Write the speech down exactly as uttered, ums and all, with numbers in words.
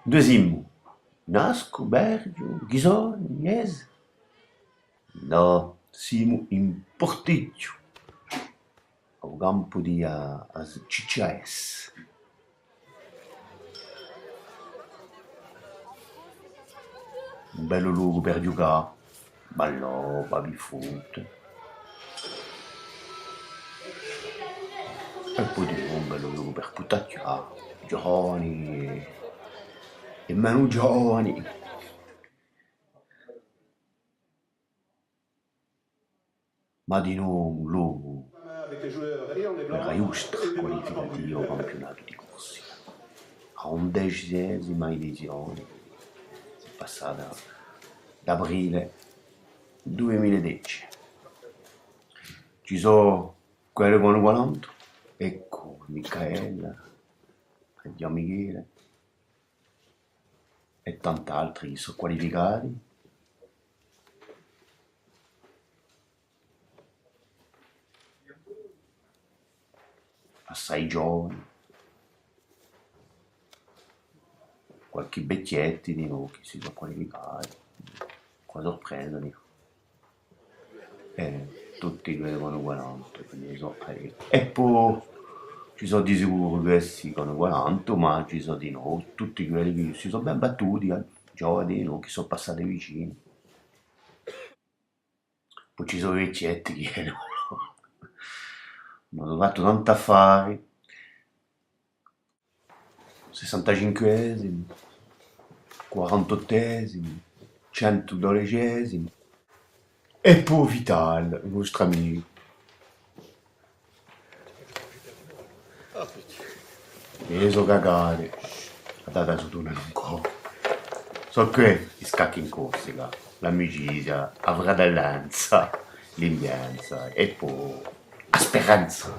Induve simu? In Ascu, Verghju, Ghisoni, Iese? Nò, simu in Purtichju, à u campu di a, a CCAS. Un bellu locu per ghjucà, ballò, baby-foot. È po dinò un bellu locu per putachjà, ghjovani è menu ghjovani. Ma dinò un locu per a ghjustra qualificativa à u campiunatu di Corsica. À a undecesima edizioni, s'hè passata d'aprile dui mila è dece. Ci sò quelli chì anu guadagnu, eccu, Micaela, Ghjuvan Michele, è tant'altri chì sò qualificati. Assai ghjovani, qualchì vechjetti dinò chì si sò qualificati, quasi sorpresa dinò. È tutti quelli chì anu guadagnu, quindi sò, eh, è po ci sò di sicuru questi chì anu guadagnu, ma ci sò dinò tutti quelli chì si sò bè battuti, eh, ghjovani dinò, chì sò passati vicini. Po ci sò i vechjetti chì anu, anu fattu tantu affari. Sessantacinquesimu, quarantottesimu, centu dodicesimu. È po Vital, u nostru amicu. È sò cacati. A data sò tornati ancora. Sò què i scacchi in Corsica, l'amicizia, a fratellanza, l'impianza è po a speranza.